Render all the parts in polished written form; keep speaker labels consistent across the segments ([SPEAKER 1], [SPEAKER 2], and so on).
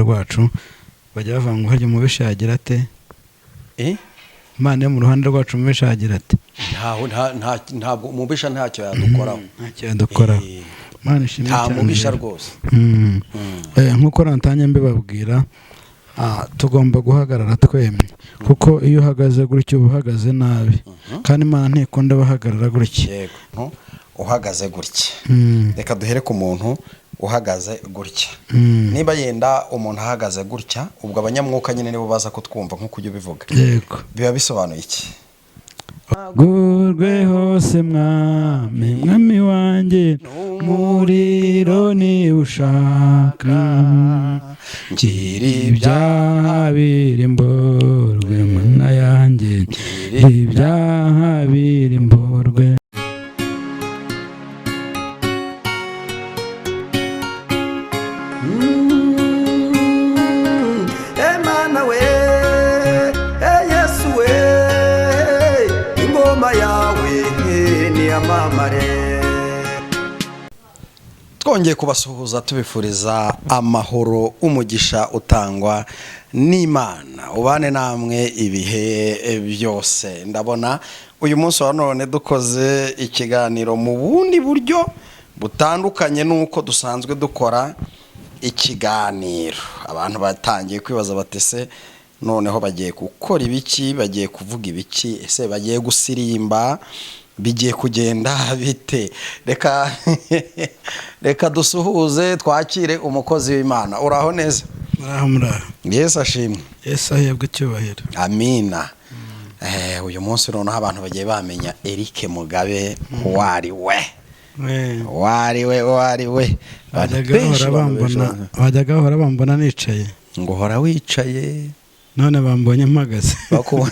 [SPEAKER 1] rwacu. Bajya bavuga ngo harya umubisha yagira ate?
[SPEAKER 2] Eh?
[SPEAKER 1] Imana yo mu ruhande rwacu, umubisha yagira ate?
[SPEAKER 2] Ntabwo umubisha ntacyo yadukoraho.
[SPEAKER 1] Ntacyo yadukoraho. Imana ishimwe
[SPEAKER 2] Nta
[SPEAKER 1] cyane
[SPEAKER 2] mubisha
[SPEAKER 1] rero.
[SPEAKER 2] rwose.
[SPEAKER 1] Nk'uko natanye mbibabwira, tugomba guhagarara twemye, kuko iyo uhagaze gutyo uba uhagaze nabi, kandi Imana ntikunda abahagarara gutya.
[SPEAKER 2] Yego, uhagaze gutya. Reka duhere ku muntu uhagaze gutya. Niba yenda umuntu ahagaze gutya, ubwo abanyamwuka nyine nibo baza kutwumva nk'uko ujya ubivuga,
[SPEAKER 1] Yego.
[SPEAKER 2] biba bisobanuye iki?
[SPEAKER 1] Gurwe hose, mwami, mwami wanjye, umuriro niba ushaka.
[SPEAKER 2] Ngira
[SPEAKER 1] Ibyaha biri mborwe, mana yanjye, ibyaha biri mborwe.
[SPEAKER 2] Emana we, e Yesu we, ingoma yawe niyamamare. Twongeye kubasuhuza, tubifuriza amahoro, umugisha utangwa n'Imana ubane namwe ibihe byose. Ndabona uyu munsi wa none dukoze ikiganiro mu bundi buryo butandukanye n'uko dusanzwe dukora ikiganiro. Abantu batangiye kwibaza bati: "Ese noneho bagiye gukora ibiki? Bagiye kuvuga ibiki? Ese bagiye gusirimba? Bigiye kugenda bite?" Reka dusuhuze, twakire umukozi w'Imana. Uraho neza?
[SPEAKER 1] Muraho, muraho.
[SPEAKER 2] Yesu ashimwe.
[SPEAKER 1] Yesu ahebwe icyubahiro.
[SPEAKER 2] Amina. Uyu munsi noneho abantu bagiye bamenya Eric Mugabe uwo ari we, uwo ari we, uwo ari we. Abantu
[SPEAKER 1] Bajyaga
[SPEAKER 2] benshi,
[SPEAKER 1] bahora
[SPEAKER 2] abantu benshi
[SPEAKER 1] bambona, bajyaga bahora bambona nicaye.
[SPEAKER 2] Ngo uhora wicaye.
[SPEAKER 1] None bambonye mpagaze.
[SPEAKER 2] Bakubona.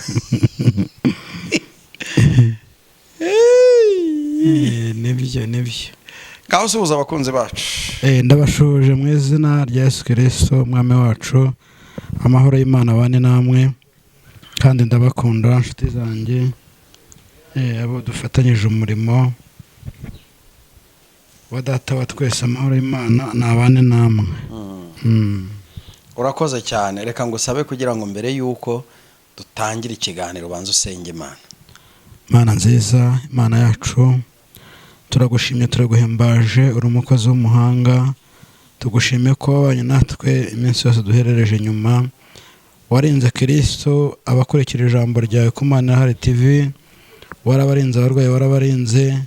[SPEAKER 1] Nibyo, nibyo.
[SPEAKER 2] Ngaho suhuza abakunzi bacu.
[SPEAKER 1] Ndabashuhuje mu izina rya Yesu Kirisito umwami wacu. Amahoro y'Imana abane namwe, kandi ndabakunda inshuti zanjye, abo dufatanyije umurimo wa Data wa twese. Amahoro y'Imana nabane namwe.
[SPEAKER 2] Urakoze cyane. Reka ngusabe kugira ngo mbere y'uko dutangira ikiganiro ubanze usenge Imana.
[SPEAKER 1] Mana nziza, Imana yacu, turagushimye, turaguhimbaje, uri umukozi w'umuhanga. Tugushimye ko wabanye natwe iminsi yose duherereje nyuma, warinze Kirisito abakurikira ijambo ryawe ku Mana Irahari TV, warabarinze abarwayi, warabarinze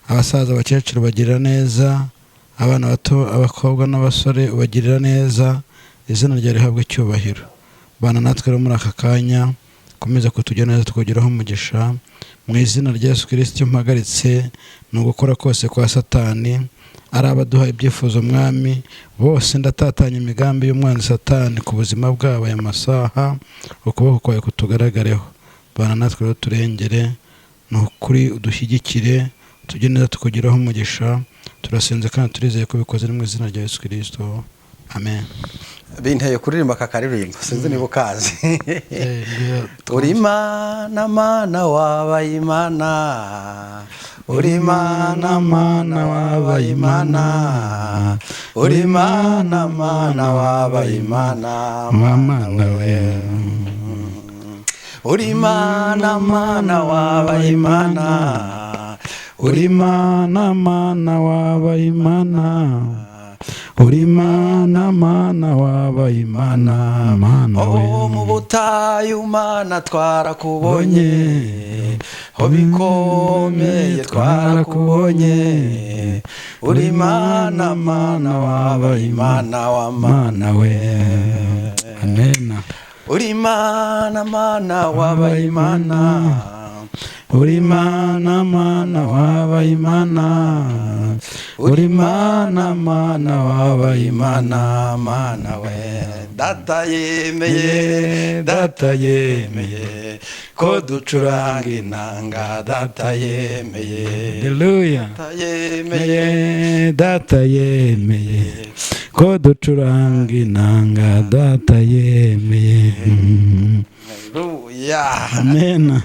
[SPEAKER 1] abasaza, abakecuru bagirira neza, abana bato, abakobwa n'abasore ubagirira neza. Izina ryawe rihabwe icyubahiro. Bana natwe rero muri aka kanya, komeza kutujya neza, tukugiraho umugisha mu izina rya Yesu Kirisito. Mpagaritse ni ugukora kose kwa Satani, ari abaduha ibyifuzo, mwami, bose ndatatanya imigambi y'umwanzi Satani ku buzima bwabo. Aya masaha ukuboko kwawe kutugaragareho. Bana natwe rero, turengere, ni ukuri udushyigikire, tujye neza, tukugiraho umugisha. Turasenze kandi turizeye ko bikoze mu izina rya Yesu Kirisito, amen.
[SPEAKER 2] Binteye kuririmba aka karirimbo, sinzi niba ukazi.
[SPEAKER 1] Ngwino.
[SPEAKER 2] Uri Mana, Mana wabaye Imana, uri Mana, Mana wabaye Imana, uri Mana, Mana wabaye Imana.
[SPEAKER 1] Mana we.
[SPEAKER 2] Uri Mana, Mana wabaye Imana.
[SPEAKER 1] Uri Mana, Mana wabaye Imana, uri Mana, Mana wabaye Imana, Mana we.
[SPEAKER 2] Oh, mu butayu, Mana, twarakubonye, ho bikomeye twarakubonye. Uri Mana, Mana wabaye Imana wa
[SPEAKER 1] Mana we, amena.
[SPEAKER 2] Uri Mana, Mana wabaye Imana.
[SPEAKER 1] Uri Mana, Mana wabaye Imana, uri Mana, Mana wabaye Imana.
[SPEAKER 2] Imana, Mana we. Data yemeye, Data yemeye ko ducuranga inanga, Data yemeye.
[SPEAKER 1] Haleluya.
[SPEAKER 2] Data yemeye.
[SPEAKER 1] Data yemeye ko ducuranga inanga, Data yemeye.
[SPEAKER 2] Haleluya. Yeah.
[SPEAKER 1] Amen.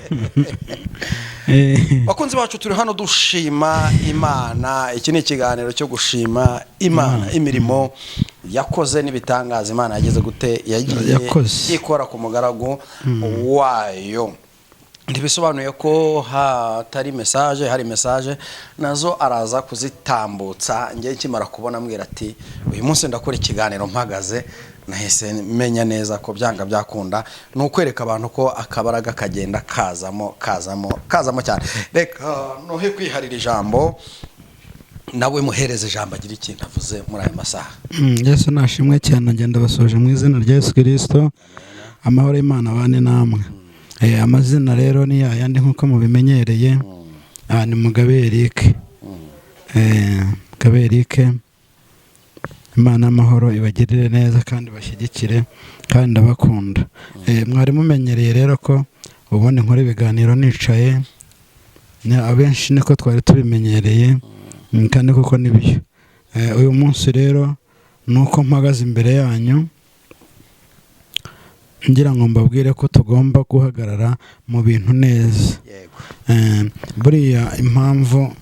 [SPEAKER 2] Bakunzi bacu, turi hano dushima Imana. Iki ni ikiganiro cyo gushima Imana, imirimo yakoze n'ibitangaza Imana yagize gute, yagiye
[SPEAKER 1] Yakoze.
[SPEAKER 2] ikora ku mugaragu wayo. Ntibisobanuye ko hatari message, hari message nazo araza kuzitambutsa. Njye nkimara kubona ambwira ati uyu munsi ndakora ikiganiro mpagaze, nahise menya neza ko byanga byakunda ni ukwereka abantu ko akabaraga kagenda kazamo, kazamo, kazamo cyane. Reka nohe kwiharira ijambo, nawe muhereze ijambo agira ikintu avuze muri aya masaha.
[SPEAKER 1] Yesu nashimwe cyane. Ngenda basoje mu izina rya Yesu Kirisito. Amahoro y'Imana abane namwe. Amazina rero ni yayandi nk'uko mubimenyereye. Ni Mugabe Eric. Mugabe Eric, Imana y'amahoro ibagirire neza kandi bashyigikire, kandi ndabakunda. Mwari mumenyereye rero ko ubundi nkora ibiganiro nicaye. Abenshi niko twari tubimenyereye, kandi koko nibyo. Uyu munsi rero ni uko mpagaze imbere yanyu ngira ngo mbabwire ko tugomba guhagarara mu bintu neza. Buriya impamvu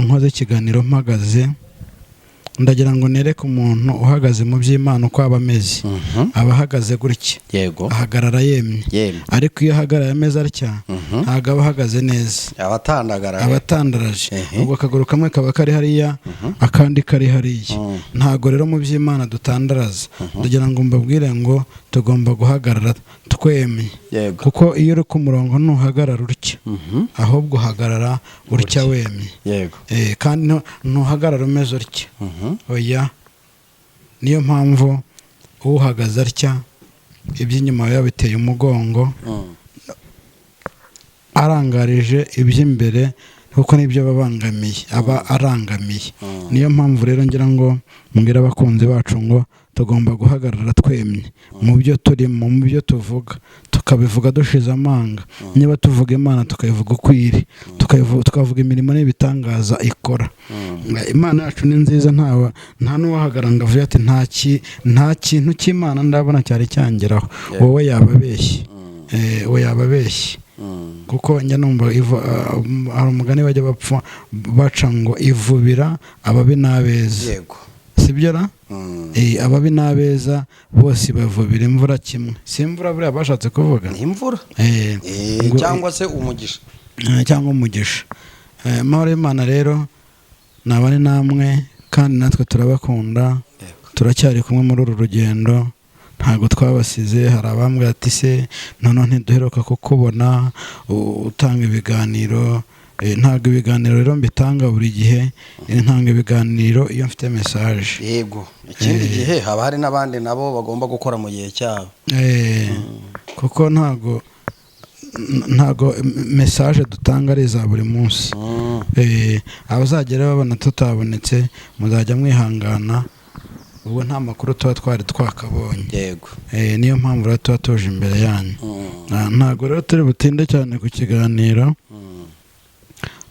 [SPEAKER 1] nkoze ikiganiro mpagaze, ndagira ngo nereke umuntu uhagaze mu by'Imana uko aba ameze. Aba ahagaze gutya, ahagarara yemye. Ariko iyo ahagararaye ameze atya, ntabwo aba ahagaze neza.
[SPEAKER 2] Abatandagara.
[SPEAKER 1] Aba atandaraje. Ubwo akaguru kamwe kaba kari hariya, akandi kari hariya. Ntabwo rero mu by'Imana dutandaraza. Ndagira ngo mbabwire ngo tugomba guhagarara twemye, kuko iyo uri ku murongo ntuhagarara utya, ahubwo uhagarara utya wemye. Kandi ntuhagarara umeze utya, oya. Niyo mpamvu uhagaze atya, iby'inyuma biba biteye umugongo, arangarije iby'imbere, kuko nibyo aba abangamiye, aba arangamiye. Niyo mpamvu rero ngira ngo mbwire abakunzi bacu ngo tugomba guhagarara twemye mu byo turimo, mu byo tuvuga, tukabivuga dushize amanga. Niba tuvuga Imana, tukayivuga uko iri, tukavuga imirimo n'ibitangaza ikora. Imana yacu ni nziza, ntawe nta n'uwahagarara ngo avuge ati nta kintu cy'Imana ndabona cyari cyangeraho. Wowe yababeshye. We yababeshye, kuko njya numva hari umugani bajya bapfa baca ngo ivubira ababi n'abeza. Sibyo ra? Ababi n'abeza bose bavubira imvura kimwe. Si imvura buriya bashatse kuvuga?
[SPEAKER 2] Ni imvura. Cyangwa se umugisha.
[SPEAKER 1] Cyangwa umugisha. Amahoro y'Imana rero nabane namwe, kandi natwe turabakunda. Turacyari kumwe muri uru rugendo, ntabwo twabasize. Hari abambwira ati se noneho ntiduheruka kukubona utanga ibiganiro. Ntabwo ibiganiro rero mbitanga buri gihe. Ntanga ibiganiro iyo mfite message.
[SPEAKER 2] Yego, ikindi gihe haba hari n'abandi nabo bagomba gukora mu gihe cyabo.
[SPEAKER 1] Kuko ntago message dutanga ari iza buri munsi. Abazagera babona tutabonetse, muzajya mwihangana, ubwo nta makuru tuba twari twakabonye. Niyo mpamvu rero tuba tuje imbere yanyu. Ntabwo rero turi butinde cyane ku kiganiro,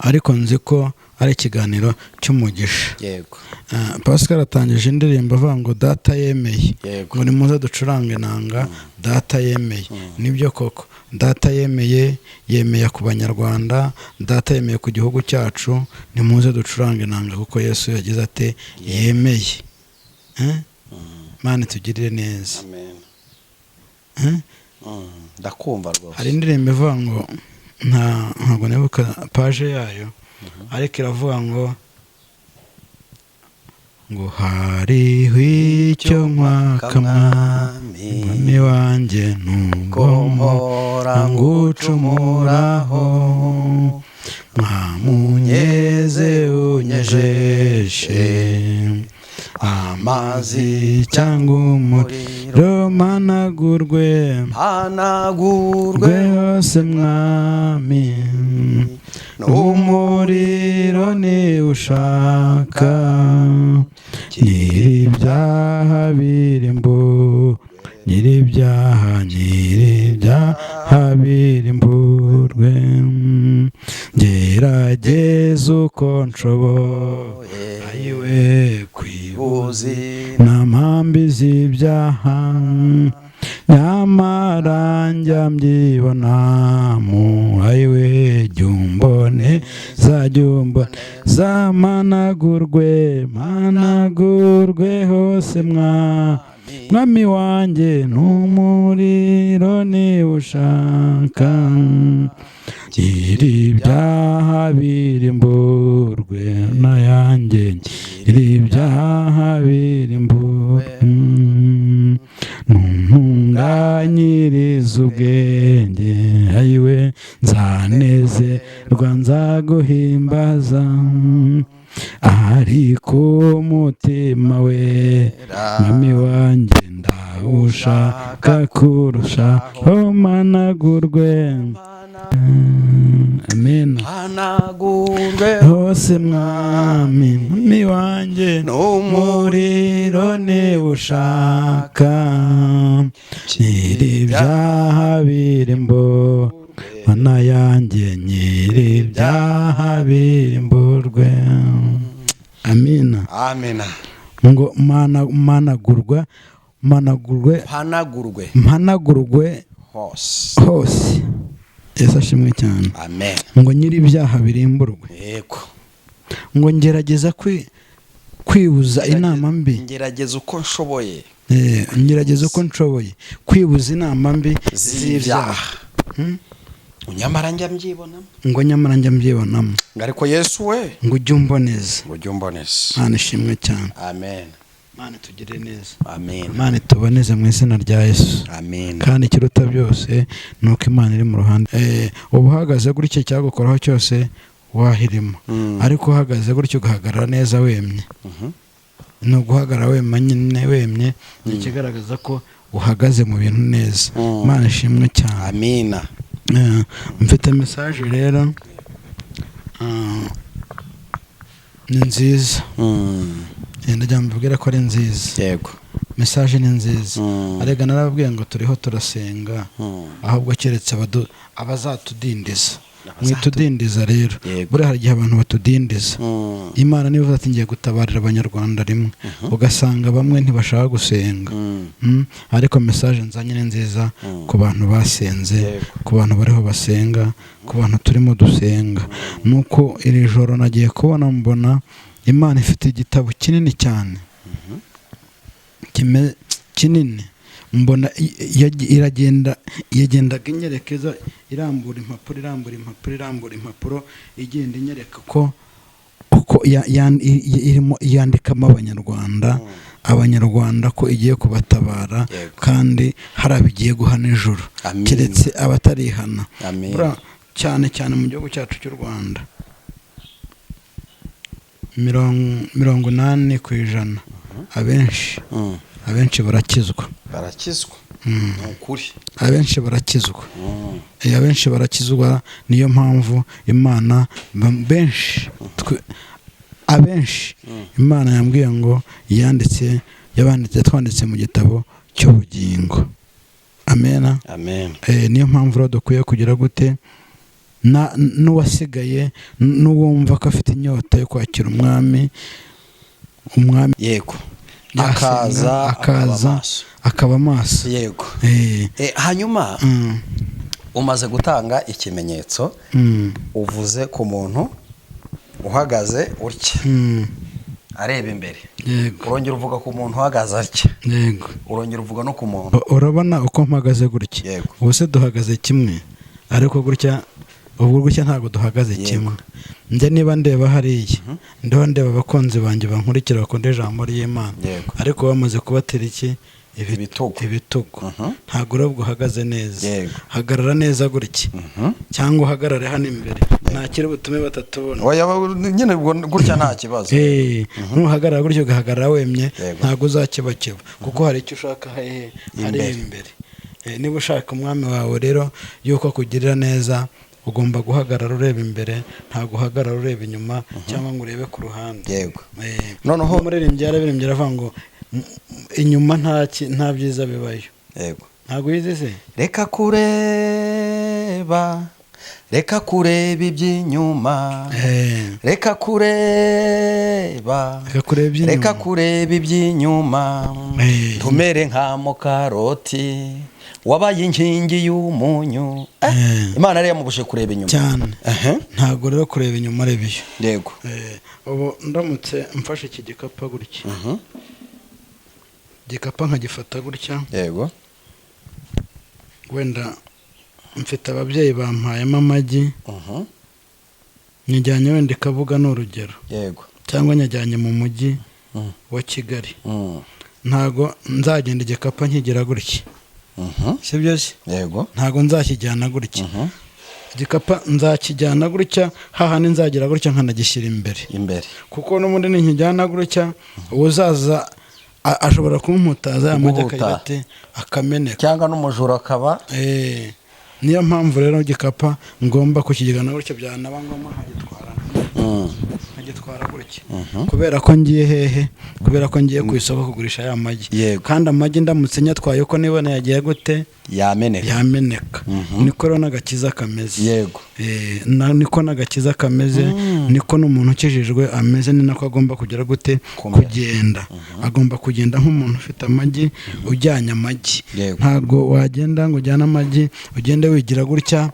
[SPEAKER 1] ariko nzi ko ari ikiganiro cy'umugisha. Pascal atangije indirimbo avuga ngo data yemeye, ngo nimuze ducurange inanga, data yemeye. Nibyo koko, data yemeye, yemeye ku Banyarwanda, data yemeye ku gihugu cyacu. Nimuze ducurange inanga, kuko Yesu yagize ati yemeye. Mana tugirire neza.
[SPEAKER 2] Amen.
[SPEAKER 1] Eh?
[SPEAKER 2] Ndakumva rwose.
[SPEAKER 1] Hari indirimbo ivuga ngo ntabwo nibuka page yayo, ariko iravuga ngo hariho icyo nkwaka mwami wanjye, nubwo
[SPEAKER 2] mpora
[SPEAKER 1] ngucumuraho, mwamunyeze unyejeshe amazi cyangwa umuriro, managurwe
[SPEAKER 2] hanagurwe
[SPEAKER 1] rwe hose mwami, umuriro niwushaka, nyir'ibyaha birimbu, nyir'ibyaha, nyir'ibyaha birimburwe, ngerageza uko nshoboye, ayiwe kwibuza
[SPEAKER 2] ubuzima
[SPEAKER 1] nta mpambi z'ibyaha. Nyamara njya mbyibonamo, ayiwe, jya umboneza, jya umboneza, managurwe, managurwe hose, mwami wanjye, n'umuriro niba ushaka, gira ibyaha birimburwe nayanjye, gira ibyaha birimburwe, ntunganyiriza ubwenge, ayiwe, nzanezerwa, nzaguhimbaza, ariko umutima we, mwami wanjye, ndawushaka kurusha, managurwe, amen.
[SPEAKER 2] Hanagurwe
[SPEAKER 1] hose, mwami, mwami wanjye, n'umuriro niba ushaka, nyiri ibyaha birimbo, mana yanjye, nyiri ibyaha birimburwe, amina.
[SPEAKER 2] Amina.
[SPEAKER 1] Ngo mana, managurwa, managurwe.
[SPEAKER 2] Hanagurwe.
[SPEAKER 1] Mpanagurwe.
[SPEAKER 2] Hose.
[SPEAKER 1] Hose. Yesu ashimwe cyane.
[SPEAKER 2] Amen.
[SPEAKER 1] Ngo nyiri ibyaha birimburwe. Ngo ngerageza kwibuza inama mbi.
[SPEAKER 2] Ngerageza uko nshoboye.
[SPEAKER 1] Ngerageza uko nshoboye kwibuza inama mbi
[SPEAKER 2] z'ibyaha.
[SPEAKER 1] Hmm?
[SPEAKER 2] Nyamara njya mbyibonamo.
[SPEAKER 1] Ngo nyamara njya mbyibonamo.
[SPEAKER 2] Ngo ariko Yesu we,
[SPEAKER 1] ngo ujye umboneza.
[SPEAKER 2] Ngo ujye umboneza.
[SPEAKER 1] Mana ishimwe cyane.
[SPEAKER 2] Amen.
[SPEAKER 1] Mana tugire neza.
[SPEAKER 2] Amen.
[SPEAKER 1] Mana tuboneze mu izina rya Yesu.
[SPEAKER 2] Amen.
[SPEAKER 1] Kandi ikiruta byose ni uko Imana iri mu ruhande. Uba uhagaze gutya, cyagukoraho cyose wahirimo. Ariko uhagaze gutya, ugahagarara neza wemye, ni uguhagarara wema nyine, wemye, ni ikigaragaza ko uhagaze mu bintu neza. Imana ishimwe cyane.
[SPEAKER 2] Amina.
[SPEAKER 1] Mfite message rero, ni nziza. Ndagira ngo mbabwire ko ari nziza. Message ni nziza. Arega narababwiye ngo turiho turasenga, ahubwo keretse abazatudindiza. Mwitudindiza rero. Buriya hari igihe abantu batudindiza. Imana niba ivuze ati ngiye gutabarira Abanyarwanda rimwe, ugasanga bamwe ntibashaka gusenga. Ariko message nzanye ni nziza ku bantu basenze, ku bantu bariho basenga, ku bantu turimo dusenga. Nuko iri joro nagiye kubona mbona Imana ifite igitabo kinini cyane, kinini, mbona iragenda, yagendaga inyerekeza, irambura impapuro, irambura impapuro, irambura impapuro, igenda inyereka ko uko irimo yandikamo Abanyarwanda, Abanyarwanda ko igiye kubatabara, kandi hari abigiye guha nijoro,
[SPEAKER 2] Amin.
[SPEAKER 1] keretse abatarihana.
[SPEAKER 2] Amin.
[SPEAKER 1] Buriya cyane cyane mu gihugu cyacu cy'u Rwanda, 80%, abenshi, abenshi barakizwa.
[SPEAKER 2] Barakizwa. Ni ukuri.
[SPEAKER 1] Abenshi barakizwa. Abenshi barakizwa, niyo mpamvu Imana benshi abenshi Imana yambwiye ngo yanditse, yabanditse, twanditse mu gitabo cy'ubugingo, amena.
[SPEAKER 2] Amen.
[SPEAKER 1] Niyo mpamvu rero dukwiye kugira gute, n'uwasigaye, n'uwumva ko afite inyota yo kwakira umwami, yasenga,
[SPEAKER 2] akaza akaba
[SPEAKER 1] akaza
[SPEAKER 2] maso.
[SPEAKER 1] Akaba maso.
[SPEAKER 2] Hanyuma umaze gutanga ikimenyetso, uvuze ku muntu uhagaze utya, areba imbere. Urongera uvuga ku muntu uhagaze atya. Urongera uvuga no ku muntu
[SPEAKER 1] Urabona uko mpagaze gutya?
[SPEAKER 2] Yego.
[SPEAKER 1] Ubu se duhagaze kimwe? Ariko gutya, ubwo gutya ntabwo duhagaze kimwe. Njye niba ndeba hariya, ndiho ndeba abakunzi banjye bankurikira, bakunda ijambo ry'Imana. Ariko bamaze kubatera iki?
[SPEAKER 2] Ibitugu.
[SPEAKER 1] Ibitugu. Ntabwo urabwo uhagaze neza. Hagarara neza gutya, cyangwa uhagarare hano imbere, nta kiri butume batatubona.
[SPEAKER 2] Oya, nyine ubwo gutya nta kibazo.
[SPEAKER 1] Nuhagarara gutyo, ugahagarara wemye, ntabwo uzakebakeba, kuko hari icyo ushaka hehe? Hari
[SPEAKER 2] Imbere.
[SPEAKER 1] imbere. Niba ushaka umwami wawe rero yuko akugirira neza, ugomba guhagarara ureba imbere, ntabwo uhagarara ureba inyuma cyangwa ngo urebe ku ruhande. Umuririmbyi yarabirimbye, aravuga ngo inyuma nta byiza bibayo. Ntabwo uyizi se?
[SPEAKER 2] Reka kureba. Reka kureba iby'inyuma. Reka kureba.
[SPEAKER 1] Reka kureba iby'inyuma.
[SPEAKER 2] Reka kureba iby'inyuma. Tumere nka mukaroti wabaye inkingi y'umunyu. Imana yari yamubujije kureba inyuma
[SPEAKER 1] cyane. Ntabwo rero kureba inyuma ari biyo.
[SPEAKER 2] Yego.
[SPEAKER 1] Ubu ndamutse mfashe iki gikapa gutya, igikapa nkagifata gutya.
[SPEAKER 2] Yego.
[SPEAKER 1] Wenda mfite ababyeyi bampayemo amagi, nyijyanye wenda ikabuga ni urugero.
[SPEAKER 2] Yego.
[SPEAKER 1] Cyangwa nyajyanye mu mujyi wa Kigali. Ntago nzagenda igikapa nkigira gutya. Si byo se?
[SPEAKER 2] Yego.
[SPEAKER 1] Ntago nzakijyana gutya. Igikapa nzakijyana gutya, hahandi nzagira gutya nkanagishyira imbere.
[SPEAKER 2] Imbere.
[SPEAKER 1] Kuko n'ubundi ninkijyana gutya, uzaza ashobora kumputaza amagi akagira ati akameneka.
[SPEAKER 2] Cyangwa n'umujura akaba.
[SPEAKER 1] Niyo mpamvu rero igikapa ngomba kukijyana gutya, byanaba ngombwa nkagitwara. Nkagitwara gutya. Kubera ko ngiye hehe? Kubera ko ngiye ku isoko kugurisha ya magi. Kandi amagi ndamutse nyatwaye uko nibona yagiye gute?
[SPEAKER 2] Yameneka.
[SPEAKER 1] Yameneka. Niko rero n'agakiza kameze.
[SPEAKER 2] Yego.
[SPEAKER 1] Niko n'agakiza kameze, niko n'umuntu ukijijwe ameze, ni nako agomba kugera gute? Kugenda. Agomba kugenda nk'umuntu ufite amagi, ujyanye amagi. Ntago wagenda ngo ujyane amagi, ugende wigira gutya.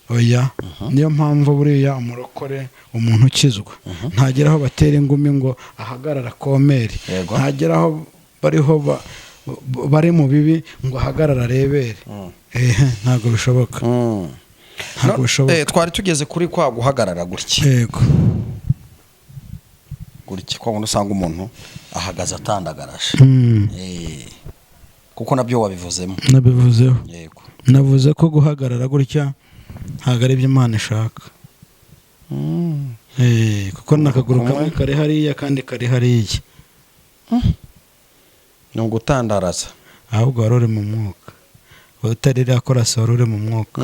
[SPEAKER 1] Oya. Niyo mpamvu buriya umurokore, umuntu ukizwa, ntagera aho batera ingumi ngo ahagarara komere. Ntagera aho bariho bari mu bibi ngo ahagarara arebere. Ntabwo bishoboka. Ntabwo bishoboka.
[SPEAKER 2] Twari tugeze kuri kwa guhagarara gutya.
[SPEAKER 1] Yego.
[SPEAKER 2] Gutya kwa usanga umuntu ahagaze atandagaraje. Kuko nabyo wabivuzemo.
[SPEAKER 1] Nabivuzeho.
[SPEAKER 2] Yego.
[SPEAKER 1] Navuze ko guhagarara gutya ntabwo ari ibyo Imana ishaka. Kuko n'akaguru kamwe kari hariya kandi kari hariya.
[SPEAKER 2] Ni ugutandaraza.
[SPEAKER 1] Ahubwo wari uri mu mwuka. Utari akora wari uri mu mwuka.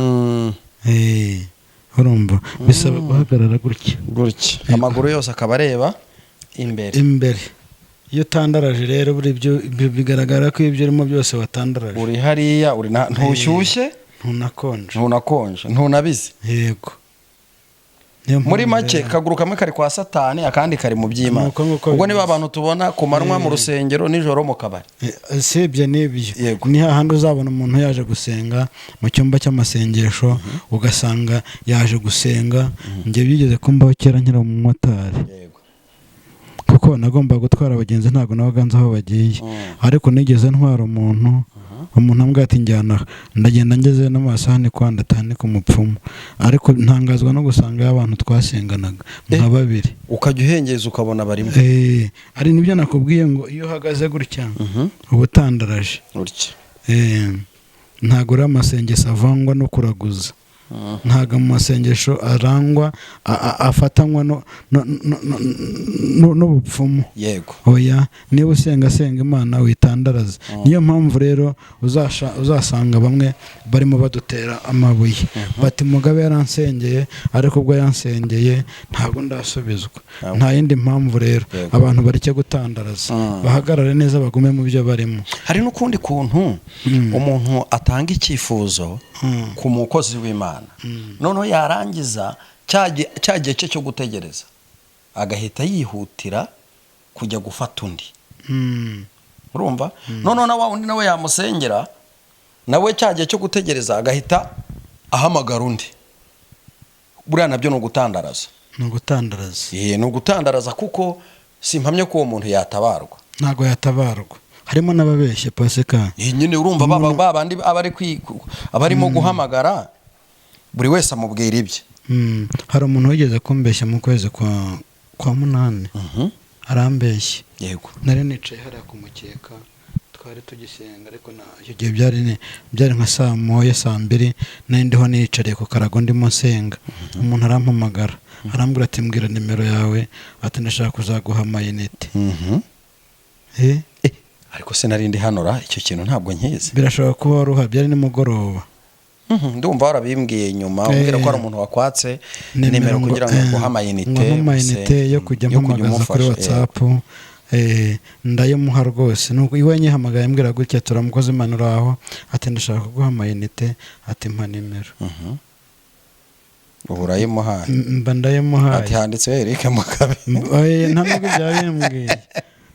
[SPEAKER 1] Urumva bisaba guhagarara gutya.
[SPEAKER 2] Gutya. Amaguru yose akaba areba imbere.
[SPEAKER 1] Imbere. Iyo utandaraje rero buri byo bigaragara ko ibyo urimo byose watandaraje.
[SPEAKER 2] Uri hariya, uri ntushyushye.
[SPEAKER 1] Ntunakonje.
[SPEAKER 2] Ntunakonje, ntunabize.
[SPEAKER 1] Yego.
[SPEAKER 2] Muri make kaguru kamwe kari kwa Satani akandi kari mu by'Imana. Ubwo niba abantu tubona ku manywa mu rusengero nijoro mu kabari.
[SPEAKER 1] Sibye n'ibyo. Ni hahandi uzabona umuntu yaje gusenga mu cyumba cy'amasengesho, ugasanga yaje gusenga. Njye bigeze kumbaho kera nkiri umumotari.
[SPEAKER 2] Yego.
[SPEAKER 1] Kuko nagomba gutwara abagenzi ntabwo nabaga nzi aho bagiye. Ariko nigeze ntwara umuntu, umuntu ambwira ati njyana, ndagenda ngeze n'amasahani kwa ndatane ku mupfumu. Ariko ntangazwa no gusanga abantu twasenganaga nka babiri.
[SPEAKER 2] Ukajya uhengeza ukabona barimo.
[SPEAKER 1] Ari nibyo nakubwiye ngo iyo uhagaze gutya uba utandaraje.
[SPEAKER 2] Gutya.
[SPEAKER 1] Ntabwo uri amasengesho avangwa no kuraguza. Ntabwo amasengesho arangwa afatanywa n'ubupfumu.
[SPEAKER 2] Yego.
[SPEAKER 1] Oya, niba usenga senga Imana witandaraza. Niyo mpamvu rero uzasanga bamwe barimo badutera amabuye. Bati Mugabe yaransengeye ariko ubwo yansengeye ntabwo ndasubizwa. Nta yindi mpamvu rero abantu bareke gutandaraza. Bahagarare neza bagume mu byo barimo.
[SPEAKER 2] Hari n'ukundi kuntu umuntu atanga icyifuzo ku mukozi w'Imana. Noneho yarangiza cya gihe cye cyo gutegereza agahita yihutira kujya gufata undi. Urumva? Noneho na wa undi nawe yamusengera nawe cya gihe cyo gutegereza agahita ahamagara undi. Buriya nabyo ni ugutandaraza.
[SPEAKER 1] Ni ugutandaraza.
[SPEAKER 2] Ni ugutandaraza kuko simpamye ko uwo muntu yatabarwa.
[SPEAKER 1] Ntabwo yatabarwa. Harimo n'ababeshye Pasika.
[SPEAKER 2] Nyine urumva babandi abarimo guhamagara buri wese amubwira ibye.
[SPEAKER 1] Hari umuntu wigeze kumbeshya mu kwezi kwa munani. Arambeshya.
[SPEAKER 2] Yego.
[SPEAKER 1] Nari nicaye hariya ku mukeka twari tugisenga, ariko icyo gihe byari nka saa moya saa mbiri, nari ndiho nicariye ku karago ndimo nsenga. Umuntu arampamagara arambwira ati mbwira nimero yawe, ati ndashaka kuzaguha amayinite.
[SPEAKER 2] Ariko se nari ndi hanora icyo kintu ntabwo nkizi.
[SPEAKER 1] Birashobora kuba waruha, byari nimugoroba.
[SPEAKER 2] Ndumva warabimbwiye nyuma umbwira ko ari umuntu wakwatse nimero kugira ngo aguhe amayinite
[SPEAKER 1] yo kujya mpamagaza kuri WhatsApp. Ndayimuha rwose. Nuko iwe nyihamagaye ambwira gutya turamukoze impanuro aho, ati ndashaka kuguha amayinite, ati mpa nimero.
[SPEAKER 2] Ubu urayimuhaye.
[SPEAKER 1] Mba ndayimuhaye.
[SPEAKER 2] Ati handitseho Eric Mugabe.
[SPEAKER 1] Oye, nta nubwo byabimbwiye,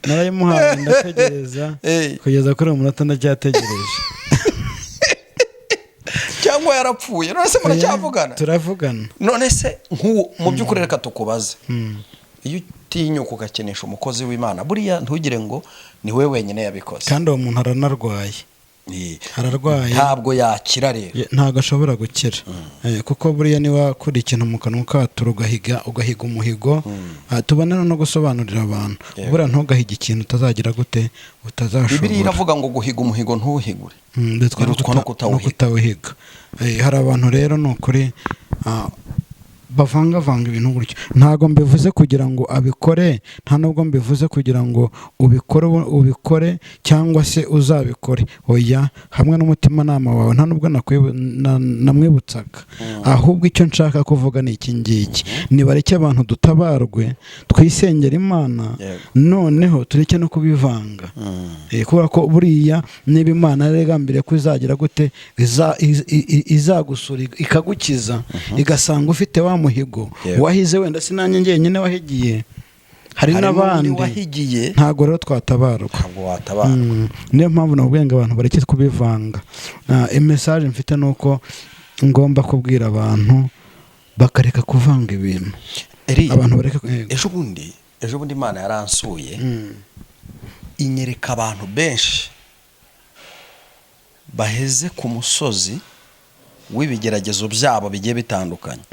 [SPEAKER 1] narayimuhaye ndategereza. Kugeza kuri uwo munota ndacyategereje.
[SPEAKER 2] Cyangwa yarapfuye? None se muracyavugana?
[SPEAKER 1] Turavugana.
[SPEAKER 2] None se nk'uwo, mu by'ukuri reka tukubaze, iyo utinyuka ugakinisha umukozi w'Imana, buriya ntugire ngo ni we wenyine yabikoze.
[SPEAKER 1] Kandi uwo muntu aranarwaye. Ararwaye.
[SPEAKER 2] Ntabwo yakira rero.
[SPEAKER 1] Ntabwo ashobora gukira. Kuko buriya niba akura ikintu mu kanwa katura, ugahiga umuhigo, tubonera no gusobanurira abantu. Buriya ntugahige ikintu utazagira gute, utazashobora.
[SPEAKER 2] Bibiliya iravuga ngo guhiga umuhigo ntuwuhigure
[SPEAKER 1] Bitwa
[SPEAKER 2] birutwa no kutawuhiga.
[SPEAKER 1] No kutawuhiga. Hari abantu rero ni ukuri bavangavanga ibintu gutyo. Ntabwo mbivuze kugira ngo abikore, nta nubwo mbivuze kugira ngo ubikore cyangwa se uzabikore, oya, hamwe n'umutimanama wawe nta nubwo namwibutsaga. Ahubwo icyo nshaka kuvuga ni iki ngiki: nibareke abantu dutabarwe, twisengera Imana, noneho tureke no kubivanga. Kubera ko buriya niba Imana yarigambiriye ko izagira gute, izagusura ikagukiza, igasanga ufite wa muhigo wahize, wenda sinanjye njyenyine wahigiye, hari
[SPEAKER 2] Hari n'undi
[SPEAKER 1] n'abandi,
[SPEAKER 2] wahigiye.
[SPEAKER 1] Ntabwo rero twatabarwa.
[SPEAKER 2] Ntabwo watabarwa.
[SPEAKER 1] Niyo mpamvu nakubwiye ngo abantu bareke kubivanga. Message mfite ni uko ngomba kubwira abantu bakareka kuvanga ibintu.
[SPEAKER 2] Eri,
[SPEAKER 1] abantu bareka
[SPEAKER 2] ejo bundi Imana yaransuye, inyereka abantu benshi baheze ku musozi w'ibigeragezo byabo bigiye bitandukanye,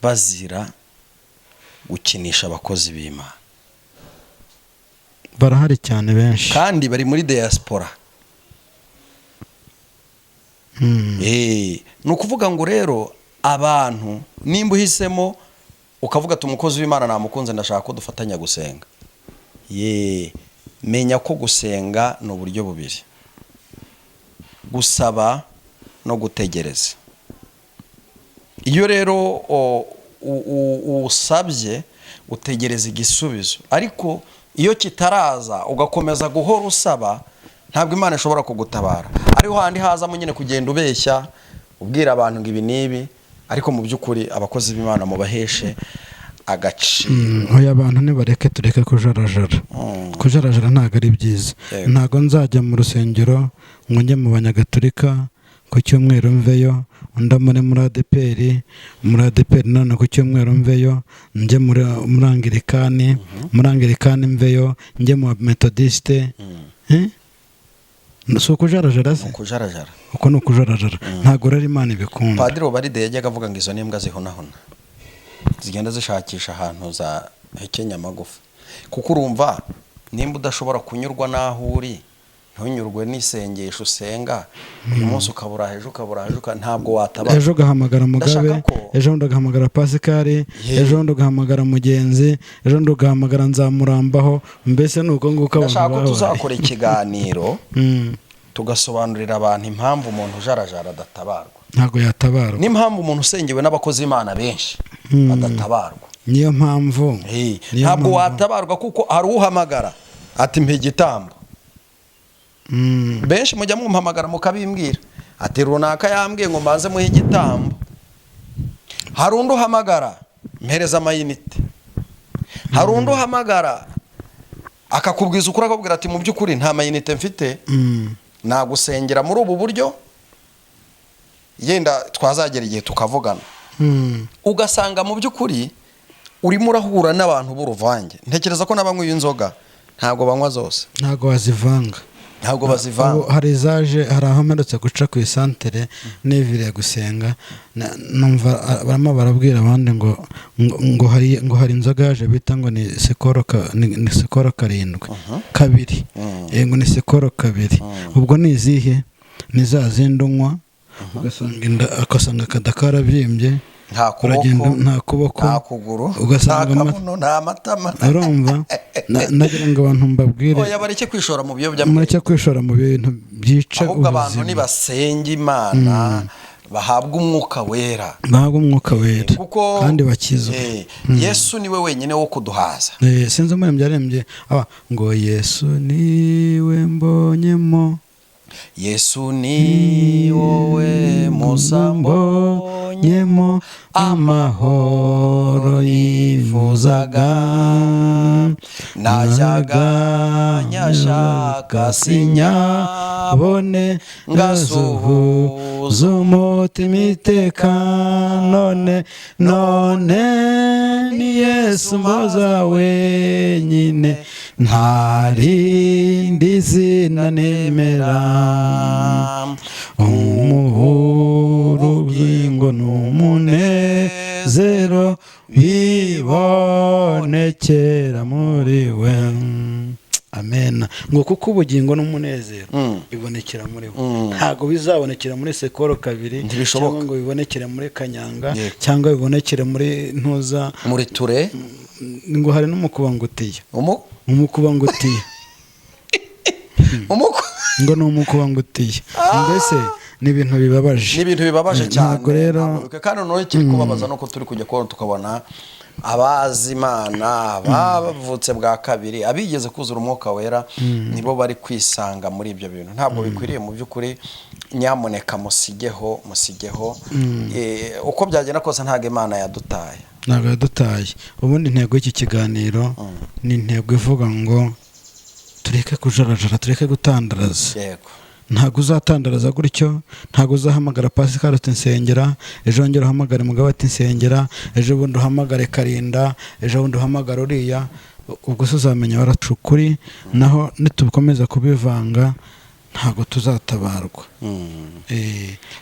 [SPEAKER 2] bazira gukinisha abakozi b'Imana.
[SPEAKER 1] Barahari cyane benshi.
[SPEAKER 2] Kandi bari muri diaspora. Ni ukuvuga ngo rero abantu, nimba uhisemo ukavuga ati umukozi w'Imana namukunze, ndashaka ko dufatanya gusenga, ye menya ko gusenga ni uburyo bubiri: gusaba no gutegereza. Iyo rero usabye, utegereza igisubizo, ariko iyo kitaraza ugakomeza guhora usaba, ntabwo Imana ishobora kugutabara. Ariho handi hazamo nyine kugenda ubeshya, ubwira abantu ngo ibi n'ibi, ariko mu by'ukuri abakozi b'Imana mubaheshe agaciro.
[SPEAKER 1] Oya, abantu nibareke, tureke kujarajara. Kujarajara ntabwo ari byiza. Ntabwo nzajya mu rusengero ngo njye mu Banyagatolika ku cyumweru mveyo, undi muri ADEPR, muri ADEPR none ku cyumweru mveyo njye muri Angirikani, muri Angirikani mveyo njye mu Metodiste. Eh? Si ukujarajara se?
[SPEAKER 2] Ni ukujarajara.
[SPEAKER 1] Uko ni ukujarajara, ntabwo rero Imana ibikunda.
[SPEAKER 2] Padiri Obaride yajyaga avuga ngo izo ni imbwa zihunahuna, zigenda zishakisha ahantu zahekenya amagufa, kuko urumva nimba udashobora kunyurwa n'aho uri, ntunyurwe n'isengesho usenga uyu munsi, ukabura ejo, ukabura ejo, ntabwo watabara.
[SPEAKER 1] Ejo ugahamagara Mugabe,
[SPEAKER 2] Ndashaka ko-
[SPEAKER 1] ejo bundi ugahamagara Pasikari, ejo bundi ugahamagara Mugenzi, ejo bundi ugahamagara Nzamurambaho, mbese ni uko nguko abantu
[SPEAKER 2] Ndashaka ko
[SPEAKER 1] babaye.
[SPEAKER 2] tuzakora ikiganiro, tugasobanurira abantu impamvu umuntu ujarajara adatabarwa,
[SPEAKER 1] Ntabwo yatabarwa.
[SPEAKER 2] n'impamvu umuntu usengewe n'abakozi b'Imana benshi adatabarwa.
[SPEAKER 1] Niyo mpamvu niyo
[SPEAKER 2] Ntabwo
[SPEAKER 1] mpamvu-
[SPEAKER 2] watabarwa, kuko hari uhamagara ati mpa igitambo. Benshi mujya mumpamagara mukabimbwira, ati runaka yambwiye ngo mbanze muhe igitambo. Hari undi uhamagara mpereza amayinite, hari undi uhamagara akakubwiza ukuri, akakubwira ati mu by'ukuri nta mayinite mfite, nagusengera muri ubu buryo, yenda twazagera igihe tukavugana. Ugasanga mu by'ukuri urimo urahura n'abantu b'uruvange. Ntekereza ko n'abanywa inzoga ntabwo banywa zose.
[SPEAKER 1] Ntabwo wazivanga.
[SPEAKER 2] Ntabwo bazivanga.
[SPEAKER 1] Ubu hari izaje, hari aho mperutse guca ku isantere niviriye gusenga, numva barimo barabwira abandi ngo hari inzoga yaje bita ngo ni Skol ni Skol karindwi kabiri. Ngo ni Skol kabiri. Ubwo ni izihe? Ni za zindi unywa ugasanga inda, ugasanga akada karabyimbye.
[SPEAKER 2] Nta kuboko.
[SPEAKER 1] Uragenda nta kuboko,
[SPEAKER 2] nta kuguru, nta
[SPEAKER 1] ugasanga
[SPEAKER 2] kabuno, nta matama.
[SPEAKER 1] Urumva, nagira ngo abantu mbabwire,
[SPEAKER 2] Oya, bareke kwishora mu biyobyabwenge.
[SPEAKER 1] Mureke kwishora mu bintu byica
[SPEAKER 2] Ahubwo abantu
[SPEAKER 1] ubuzima.
[SPEAKER 2] nibasenga Imana, bahabwa Umwuka Wera.
[SPEAKER 1] Bahabwe Umwuka Wera
[SPEAKER 2] Kuko
[SPEAKER 1] kandi bakizwe.
[SPEAKER 2] Yesu niwe wenyine wo kuduhaza.
[SPEAKER 1] Sinzi umuririmbyi yarembye aba ngo Yesu niwe mbonyemo.
[SPEAKER 2] Yesu ni wowe musambo.
[SPEAKER 1] Yabonyemo amahoro yifuzaga.
[SPEAKER 2] Najyaga nyashaka
[SPEAKER 1] sinyabone, ngasuhuza umutima iteka. None, none ni Yesu mboza wenyine, nta rindi zina nemera. Umuhuro, ubugingo n'umunezero bibonekera muri we. Amen. Ngo kuko ubugingo n'umunezero bibonekera muri we. Ntabwo bizabonekera muri sekoro kabiri,
[SPEAKER 2] Ntibishoboka.
[SPEAKER 1] cyangwa ngo bibonekere muri kanyanga, cyangwa bibonekere muri ntuza,
[SPEAKER 2] muri ture.
[SPEAKER 1] Ngo hari n'umukubangutiya.
[SPEAKER 2] Umu
[SPEAKER 1] Umukubangutiya.
[SPEAKER 2] Umuku
[SPEAKER 1] Ngo ni umukubangutiya. Mbese ni ibintu bibabaje.
[SPEAKER 2] Ni ibintu bibabaje cyane.
[SPEAKER 1] Ntabwo rero
[SPEAKER 2] Ntabwo kandi noneho ikiri kubabaza nuko turi kujya kubona, tukabona abazi Imana, bavutse bwa kabiri, abigeze kuzura Umwuka Wera, nibo bari kwisanga muri ibyo bintu. Ntabwo bikwiriye mu by'ukuri. Nyamuneka musigeho, musigeho. Uko byagenda kose, ntabwo Imana yadutaye.
[SPEAKER 1] Ntabwo yadutaye. Ubundi intego y'iki kiganiro ni intego ivuga ngo tureke kujarajara, tureke gutandaraza. Ntabwo uzatandaraza gutyo. Ntabwo uzahamagara Pascal uti "Nsengera", ejo wongere uhamagare Mugabo ati "Nsengera", ejo bundi uhamagare Karinda, ejo bundi uhamagare uriya. Ubwo se uzamenya waraca ukuri? Naho nitukomeza kubivanga, ntabwo tuzatabarwa.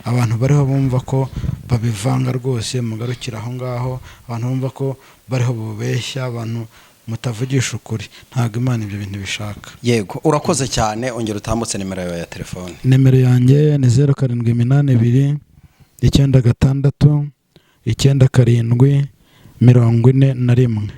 [SPEAKER 1] Abantu bariho bumva ko babivanga rwose, mugarukire aho ngaho. Abantu bumva ko bariho bubeshya abantu, mutavugisha ukuri, ntabwo Imana ibyo bintu bishaka.
[SPEAKER 2] Yego, urakoze cyane. Ongera utambutse nimero yawe ya telefone.
[SPEAKER 1] Nimero yanjye ni 0782 96 97 41.